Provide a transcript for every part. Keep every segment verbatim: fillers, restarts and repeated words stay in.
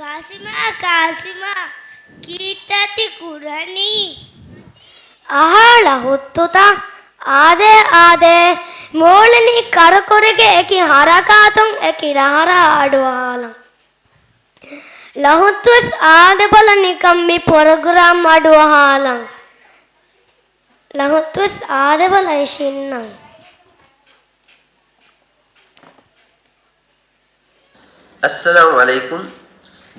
ކާސިމާ، ކާސިމާ، ކީއްތަ ތި ކުރަނީ؟ އަހާ ޅަހުއްތުތަ؟ އާދޭ، އާދޭ، މޯޅިނީ ކަރުކުރިގެ އެކި ހަރަކާތުން އެކި ރަހަރަހަ އަޑުއަހާލަން. ޅަހުއްތުވެސް އާދެބަލަ ނިކަން މި ޕްރޮގްރާމް އަޑުއަހާލަން. ޅަހުއްތުވެސް އާދެބަލަ އިށީންނަން. އައްސަލާމު ޢަލައިކުމް.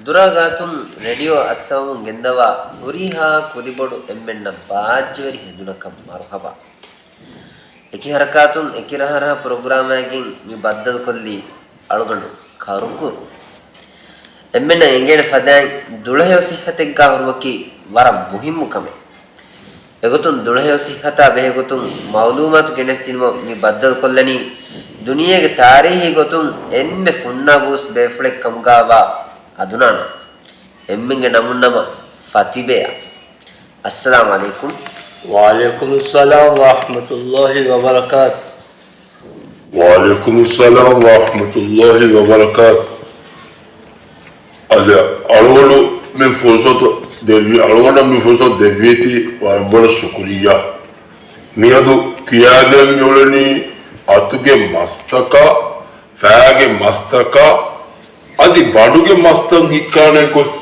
ދުރާ ގާތުން ރޭޑިއޯ އައްސަވަމުން ގެންދަވާ ހުރިހާ ކުދިބޮޑު އެންމެންނަށް ބާއްޖަވެރި ހެދުނަކަށް މަރުޙަބާ. އެކި ހަރަކާތުން އެކި ރަހަރަހަ ޕްރޮގްރާމާއިގެން މި ބައްދަލުކޮށްލީ އަޅުގަނޑު ކަރުކުރު. އެންމެންނަށް އެނގޭނެ ފަދައިން ދުޅަހެޔޮ ސިއްހަތެއްގާ ހުރުމަކީ ވަރަށް މުހިއްމު ކަމެއް. އެގޮތުން ދުޅަހެޔޮ ސިއްހަތާ ބެހޭގޮތުން މައުލޫމާތު ގެނެސްދިނުމަށް މި ބައްދަލުކޮށްލަނީ، ދުނިޔޭގެ ތާރީހީ ގޮތުން އެންމެ ފުންނާބުވެސް ބޭފުޅެއް ކަމުގާވާ އަދުނާނަށް. އެންމެންގެ ނަމުން ނަމަ ފަތިބެއާ. އައްސަލާމު ޢަލައިކުމް. ވަޢަލައިކުމުއްސަލާމް ވަރަޙްމަތުﷲ ވަބަރަކާތު. ވަޢަލައިކުމުއްސަލާމް ވަރަޙްމަތުﷲ ވަބަރަކާތު. އަދި އަޅުގަނޑު މި ފުރުޞަތު ދެއްވި، އަޅުގަނޑަށް މި ފުރުޞަތު ދެއްވީތީ ވަރަށް ބޮޑަށް ޝުކުރިއްޔާ. މިއަދު ކިޔާދޭން މިއުޅެނީ އަތުގެ މަސްތަކާ، ފައިގެ މަސްތަކާ، އަދި ބަނޑުގެ މަސްތައް ހިއްކާނެ ގޮތް.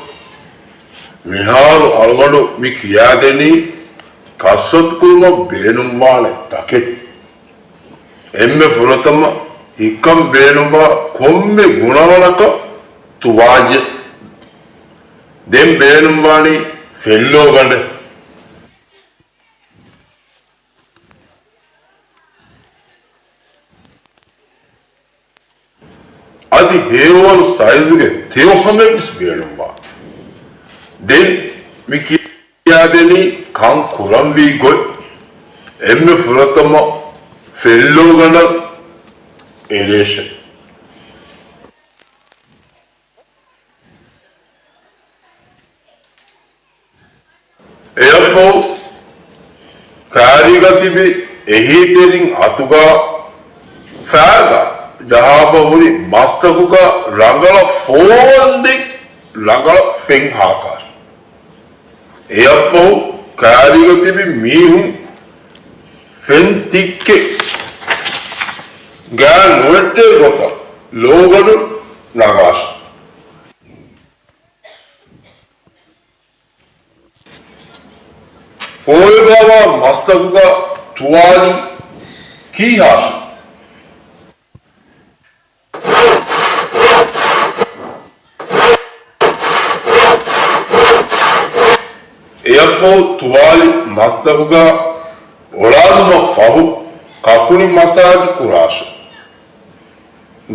މިހާރު އަޅުގަނޑު މި ކިޔާދެނީ ކަސްރަތުކުރުމަށް ބޭނުންވާނެ ތަކެތި. އެންމެ ފުރަތަމަ ހިއްކަން ބޭނުންވާ ކޮންމެ ގުނަވަނަކަށް ތުވާލް. ދެން ބޭނުންވާނީ ފެއްލޯގަނޑެއް. އަދި ހެޔޮވަރު ސައިޒުގެ ތެޔޮ ހަމައެއްވެސް ބޭނުންވާނެ. ދެން މި ކިޔާދެނީ ކަން ކުރަންވީ ގޮތް. އެންމެ ފުރަތަމަ ފެއްލޯގަނޑަށް އެރޭޝަން. އެއަށްފަހު ކާރީގަ ތިބި އެހީތެރިން އަތުގަ ފައިގަ ޖަހާފަ ހުރި މަސްތަކުގަ ރަނގަޅަށް ފޯވަންދެން ރަނގަޅަށް ފެން ހާކާށި. އެއަށްފަހު ކާރީގަ ތިބި މީހުން ފެން ތިއްކެ ގާތް ނުވެއްޓޭ ގޮތަށް ލޯގަނޑު ނަގާށި. ފޯވެފައިވާ މަސްތަކުގަ ތުވާލި ކީހާށި. އެއަށްފަހު ތުވާލި މަސްތަކުގަ އޮޅާލުމަށް ފަހު ކަކުނި މަސާޖު ކުރާށި.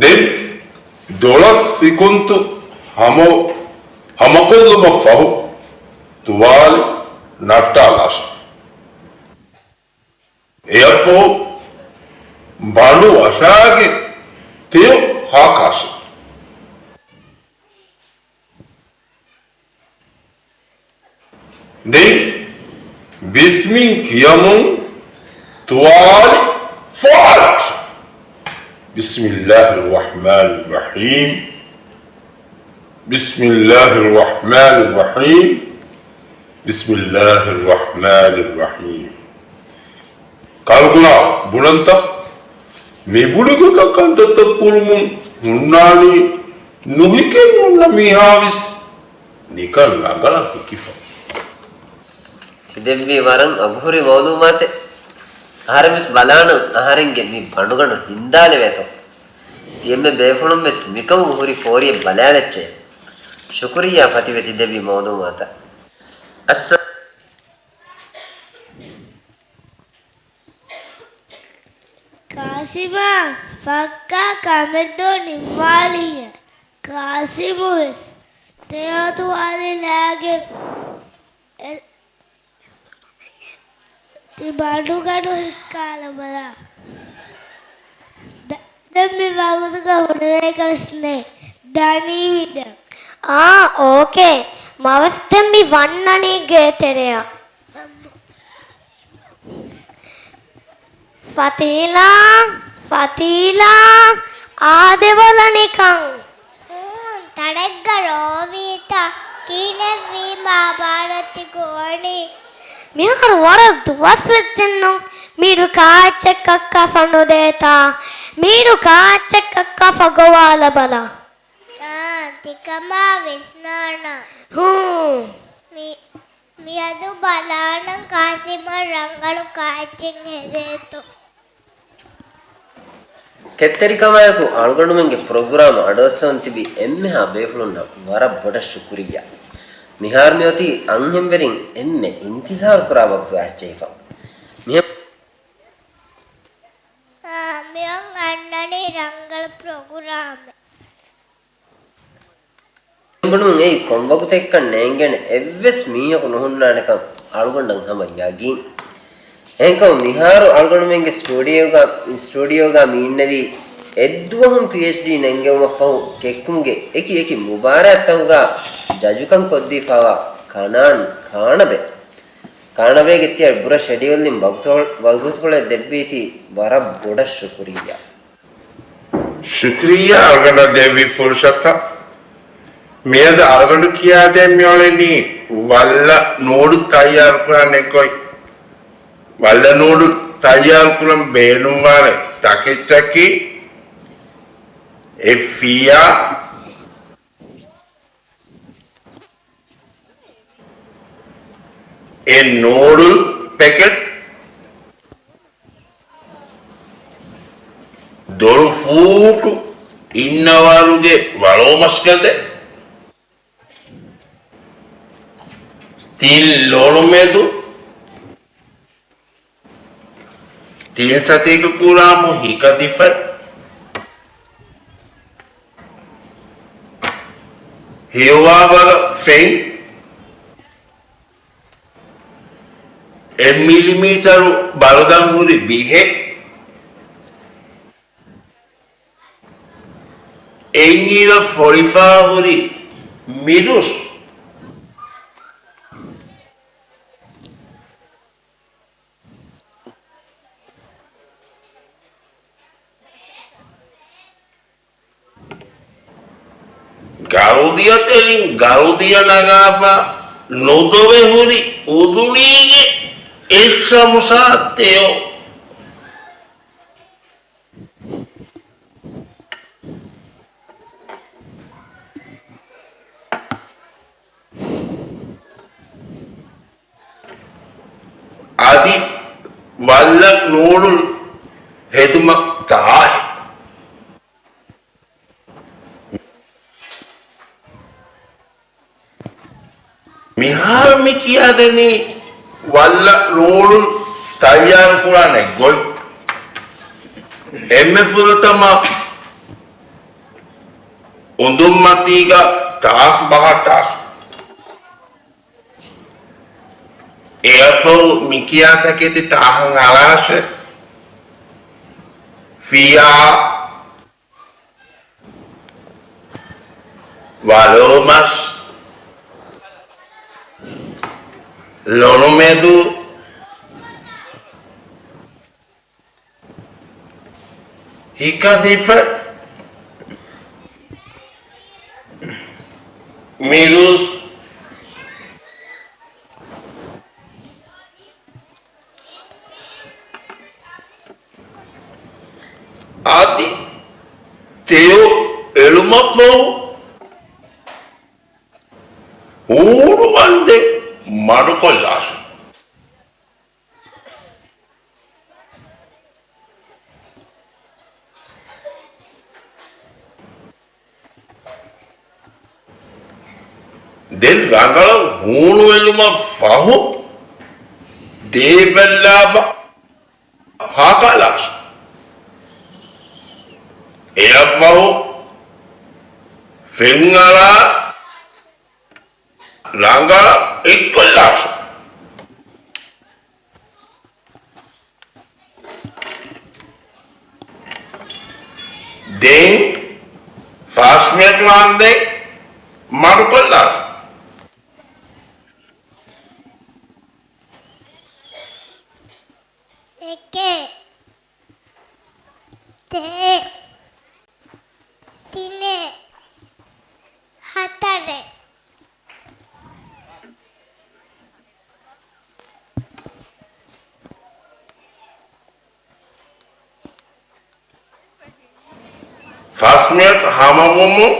ދެން ދޮޅަސް ސިކުންތު ހަމަ، ހަމަކޮށްލުމަށް ފަހު ތުވާލި ނައްޓާލާށި. އެއަށްފަހު ބަނޑު ވަށާގެ ތެޔޮ ހާކާށި. ދެން ބިސްމިން ކިޔަމުން ތުވާލި ފޮއާލާށި. بسم الله الرحمن الرحيم. بسم الله الرحمن الرحيم. بسم الله الرحمن الرحيم. ކަރުކުރާ ބުނަންތަ؟ މި ބުނި ގޮތަށް ކަންތައްތައް ކުރުމުން ހުންނާނީ ނުހިކެން އޮންނަ މީހާވެސް ނިކަން ރަނގަޅަށް ހިކިފަ. ތި ދެއްވީ ވަރަށް އަގުހުރި މައުލޫމާތެއް. އަހަރެންވެސް ބަލާނަން އަހަރެންގެ މި ބަނޑުގަނޑު ހިންދާލެވޭތޯ. ތި އެންމެ ބޭފުޅުންވެސް މިކަމުގެ ހުރި ފޯރިއެއް ބަލާލައްޗޭ. ޝުކުރިއްޔާ ފަތިބެ ތި ދެއްވި މައުލޫމާތަށް. އައްސަ. ކާސިމާ، ފައްކާ ކަމެއްދޯ ނިންމާލިއޭ. ކާސިމުވެސް ތެޔޮ ތުވާލި ލާގެން އެ، ތި ބަނޑުގަނޑު ހިއްކާލަބަލަ. ދ-، ދެން މި ވަގުތުގަ ހުރެވޭކަށް ވެސް ނެތް. ދަނީވި ދެން. އާ، އޯކޭ. މަވެސް ދެން މި ވަންނަނީ ގޭތެރެއަށް. ފަތީލާ، ފަތީލާ، އާދެވަލަ ނިކަން. ހޫން، ތަނެއްގަ ރޯވީ ކިހިނެއްވީ މާބާރަތި ގޯނި؟ މިހާރު ވަރަށް ދުވަސް ވެއްޖެއްނު. މީރު ކާއެއްޗެއް ކައްކާފަ ނުދޭތާ؟ މީރު ކާއެއްޗެއް ކައްކާފަ ގޮވާލަބަލަ. އާ، ތިކަމާ ވިސްނާނަ. ހޫ. މި-، މިއަދު ބަލާނަން ކާސިމަށް ރަނގަޅު ކާއެއްޗެއް ހެދޭތޯ. ކެތްތެރިކަމާއެކު އަޅުގަނޑުމެންގެ ޕްރޮގްރާމް އަޑުއައްސަވަން ތިބި އެންމެހާ ބޭފުޅުންނަށް ވަރަށް ބޮޑަށް ޝުކުރިއްޔާ. މިހާރު މިއޮތީ އަންހެންވެރިން އެންމެ އިންތިޒާރު ކުރާ ވަގުތު އައިސްޖެހިފަ. މިހެން އާ، މިއޮން އަންނަނީ ރަނގަޅު ޕްރޮގްރާމެއް. ބުނުމުން އެއީ ކޮން ވަގުތެއްކަން ނޭނގޭނެ އެއްވެސް މީހަކު ނުހުންނާނެކަން އަޅުގަނޑަށް ހަމަ ޔަގީން. އެހެންކަމުން މިހާރު އަޅުގަނޑުމެންގެ ސްޓޫޑިއޯގަ، ސްޓޫޑިއޯގަ މި އިންނެވީ އެއްދުވަހުން ޕީއެޗްޑީ ނެންގެވުމަށްފަހު ކެއްކުމުގެ އެކި އެކި މުބާރާތްތަކުގަ ޖަޖުކަން ކޮށްދީފައިވާ ކަނާން ކާނަބެ. ކާނަބޭގެ ތިޔަ ބުރަ ޝެޑިއުލްއިން ވަގުތުކޮޅެއް ދެއްވީތީ ވަރަށް ބޮޑަށް ޝުކުރިއްޔާ. ޝުކުރިއްޔާ އަޅުގަނޑަށް ދެއްވި ފުރުސަތަށް. މިއަދު އަޅުގަނޑު ކިޔާދޭން މިއުޅެނީ ވައްލަ ނޫޑު ތައްޔާރުކުރާނެ ގޮތް. ވައްލަ ނޫޑު ތައްޔާރުކުރަން ބޭނުންވާނެ ތަކެއްޗަކީ އެ ފިޔާ، އެ ނޫޑުލް ޕެކެޓް، ދޮރު ފޫޓު އިންނަވާރުގެ ވަޅޯމަސްގަދަ، ތިން ލޮނުމެދު، ތިން ސަތޭކަ ކުރާމު ހިކަދިފަތް، ހެޔޮވާވަރަށް ފެން، އެއް މިލިމީޓަރު ބަރުދަން ހުރި ބިހެއް، އެއްއިރަށް ފޮޅިފައި ހުރި މިރުސް، ގަރުދިޔަ ތެރެއިން ގަރުދިޔަ ނަގާފަ ނުދޮވެ ހުރި އުދުޅީގެ އެއްސަމުސާ ތެޔޮ. އަދި ވައްލަ ނޫޑުލް ހެދުމަށް ތާހެއް. މިހާރު މި ކިޔާދެނީ ވައްލަ ނޫޑުލް ތައްޔާރުކުރާނެ ގޮތް. އެންމެ ފުރަތަމަ އުނދުންމަތީގަ ތާސް ބަހައްޓާށި. އެއަށްފަހު މިކިޔާ ތަކެތި ތާހަށް އަރާށެ. ފިޔާ، ވަޅޯމަސް، ލޮނުމެދު، ހިކަދިފަ، މިރުސް، އަދި ތެޔޮ އެޅުމަށްފަހު ހޫނު ވަންދެން މަޑުކޮށްލާށެ. ދެން ރަނގަޅަށް ހޫނު އެލުމަށް ފަހު، ދޭފައްލާފަ ހަކަލާށެ. އެއަށްފަހު ފެންއަޅާ ރަނގަޅަށް އެއްކޮށްލާށެ. ދެން ފަސް މިނެޓް ވަންދެން މަޑުކޮށްލާށެ. އެކެއް، ދެއެއް، ތިނެއް، ހަތަރެއް. މިނެޓް ހަމަވުމުން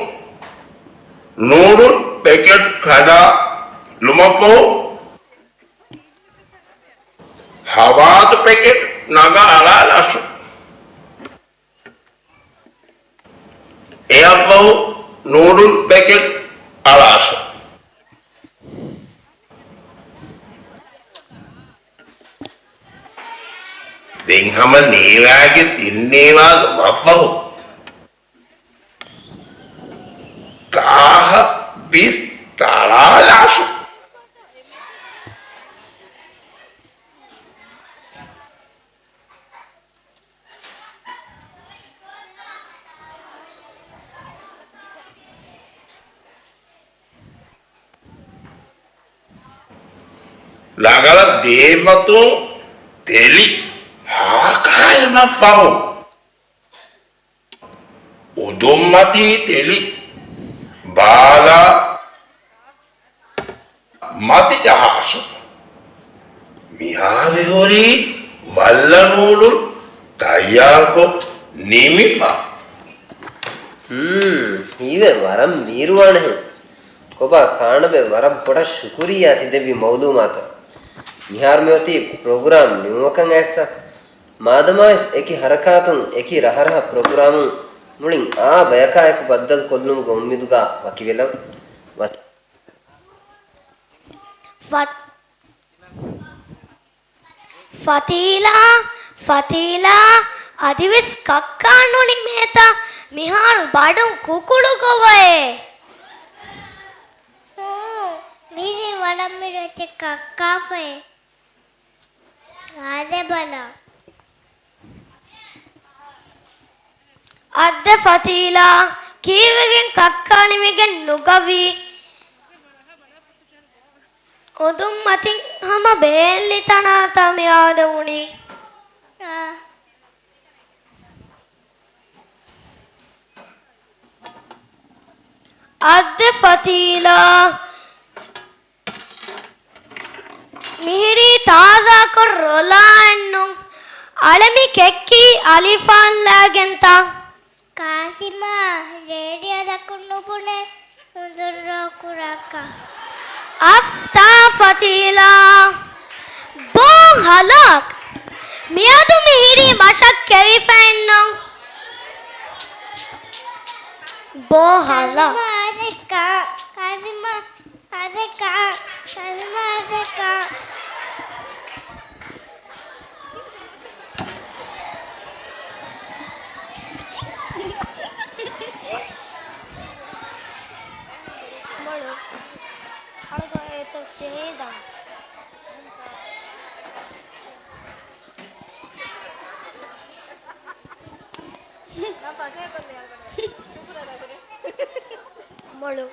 ނޫޑުލް ޕެކެޓް ކަނޑާލުމަށްފަހު، ހަވާދު ޕެކެޓް ނަގާ އަޅާލާށެވެ. އެއަށްފަހު ނޫޑުލް ޕެކެޓް އަޅާށެވެ. ދެން ހަމަ ނީވާގެ ތިން ނީވާލުމަށްފަހު، ދާހަ ބިސް ތަޅާލާށެވެ. ރަނގަޅަށް ދޭފަތުން ތެލި ހާކާލުމަށްފަހު، އުދުމްމަތީ ތެލި ބާލާ މަތި ޖަހާށެވެ. މިހާރު ހުރީ ވައްލަ ނޫޑުލް ތައްޔާރުކޮށް ނިމިފަ. ހުން، ހީވޭ ވަރަށް މީރުވާނެހެން. ކޮބާ ކާނަބެ ވަރަށް ބޮޑަށް ޝުކުރިއްޔާ ތި ދެއްވި މައުލޫމާތަށް. މިހާރު މިއޮތީ ޕްރޮގްރާމް ނިމުމަކަށް އައިއްސަ. މާދަމާވެސް އެކި ހަރަކާތުން އެކި ރަހަރަހަ ޕްރޮގްރާމުން މުޅިން އާ ބަޔަކާއެކު ބައްދަލުކޮށްލުމުގެ އުއްމީދުގަ ވަކިވެލަން. ވަސް. ފަތް-، ފަތީލާ، ފަތީލާ، އަދިވެސް ކައްކާ ނުނިމޭތަ؟ މިހާރު ބަޑުން ކުކުޅު ގޮވައޭ. ހޫ، މިރި ވަރަށް މިރަށެއް ކައްކާފައޭ. އާދެ ބަލަ. އައްދެ ފަތީލާ، ކީއްވެގެން ކައްކާ ނިމިގެން ނުގަވީ؟ އުދުމްމަތިން ހަމަ ބޭއްލި ތަނާތަ މި އާދެވުނީ؟ އާ. އައްދެ ފަތީލާ. މިހިރީ ތާޒާކޮށް ރޮލާއެއްނު. އަޅެ މި ކެއްކީ އަލިފާން ލާގެންތަ؟ ކާސިމާ، ރޭޑިއޯ ދައްކުން ނުބުނެ ހުނދުން ރޯ ކުރާކަށް. އަސްތާ ފަތީލާ. ބޯ ހަލާކް. މިއަދު މިހިރީ މަށަށް ކެވިފައެއްނު. ބޯ ހަލާކް. ކާސިމާ، އާދެ ކާ-، ކާސިމާ. އަދަކާ، ކަލުމާދަކާ. މޮޅު. އަޅުގަ އެއްޗެސް ޖެހީދާ. މޮޅު.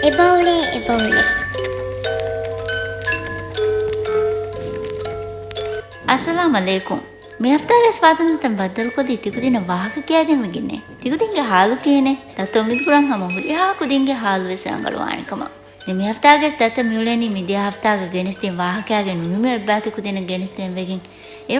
އެބައުޅޭ، އެބައުޅޭ. އައްސަލާމް އަލައިކުމް. މި ހަފްތާގެ އިސްފާދަންތައް ބައްދަލުކޮށްލީ ތިކުދިންނަށް ވާހަކަ ކިޔާދިންވެގެންނޭ. ތިކުދިންގެ ހާލު ކިހިނެއް؟ ދައްތަ އުއްމީދުކުރަން ހަމަ ހުރިހާ ކުދިންގެ ހާލުވެސް ރަނގަޅުވާނެ ކަމަށް. ދެ މި ހަފްތާގެ ދައްތަ މިއުޅެނީ މިދިޔަ ހަފްތާގަ ގެނެސްދިން ވާހަކައިގެ ނުނިމި އެއްބާތި ކުދިންނަށް ގެނެސްދޭން ވެގެން. އެ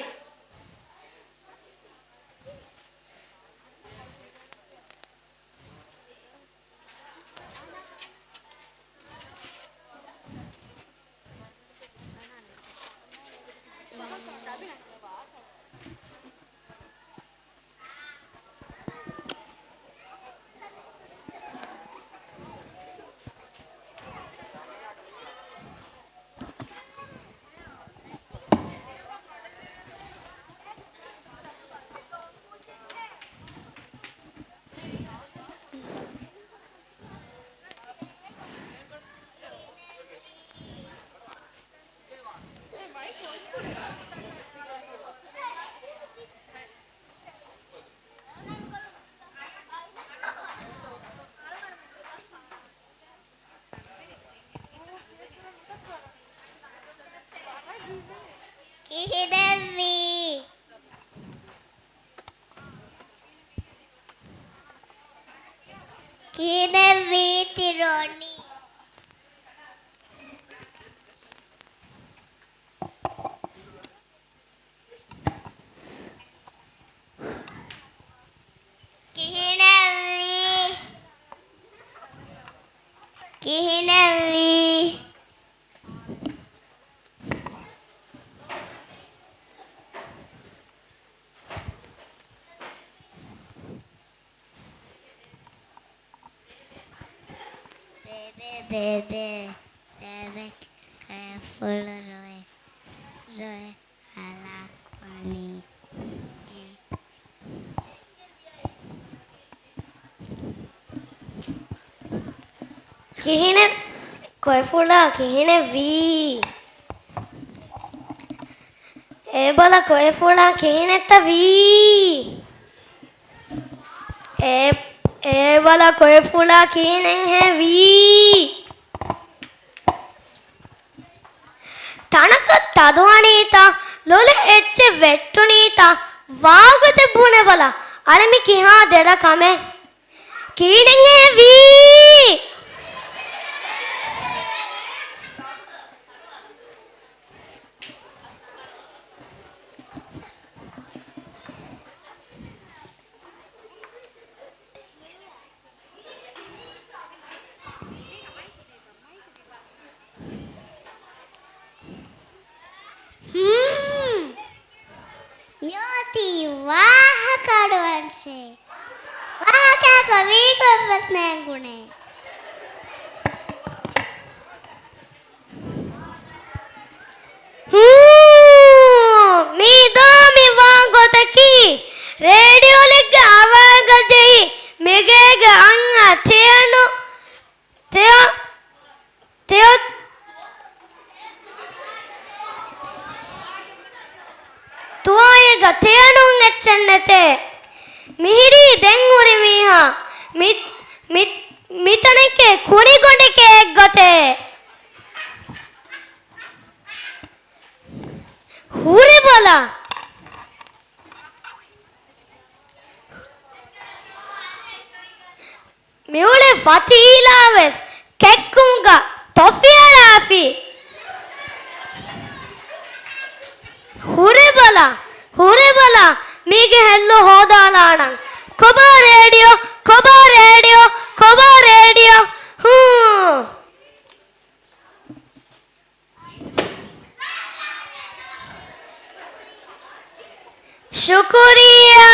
ކިހިނެއްވީ؟ ކިހިނެއްވީ ތި ރޮނީ؟ ބޭބެ، ބޭބެ، ބޭބެ، ކޮއެފުޅު ރޮއެ، ރޮއެ ހަލާކުވަނީ. ކިހިނެއް ކޮއެފުޅާ ކިހިނެއް ވީ؟ އޭ ބަލަ ކޮއެފުޅާ ކިހިނެއްތަ ވީ؟ އޭ، އޭ ބަލަ ކޮއެފުޅާ ކިހިނެއްހޭ ވީ؟ ތަނަކަށް ތަދުވަނީތަ؟ ލޮލެއް އެއްޗެއް ވެއްޓުނީތަ؟ ވާގޮތެއް ބުނެބަލަ. އަޅެ މި ކިހާ ދެރަ ކަމެއް؟ ކިހިނެއްހޭ ވީ؟ ހޫނ. މިއޮތީ ވާހަކަ އަޑުއަންށޭ. ވާހަކައަކަށް ވީގޮތްވެސް ނޭނގުނޭ. ހޫ! މީދޯ މި ވާން ގޮތަކީ ރޭޑިއޯލެއްގެ އަވައިގަ ޖެހި މިގޭގެ އަންހެން ތެޔޮ، ތެޔޮ، ތެޔޮ، ތުވާޔެއްގަ ތެޔޮ ނޫން އެއްޗެއް ނެތޭ. މިހިރީ ދެން ހުރި މީހާ މި، މި، މިތަނެކޭ ކުނިގޮނޑެކޭ އެއްގޮތޭ. ހުރިބަލަ. މިއުޅޭ ފަތިލާވެސް ކެއްކުމުގަ ޓޮފީ އަޅާފި. ހުރެބަލަ، ހުރެބަލަ، މީގެ ހެއްލު ހޯދާލާނަން. ކޮބާ ރޭޑިއޯ، ކޮބާ ރޭޑިއޯ، ކޮބާ ރޭޑިއޯ؟ ހޫ. ޝުކުރިއްޔާ.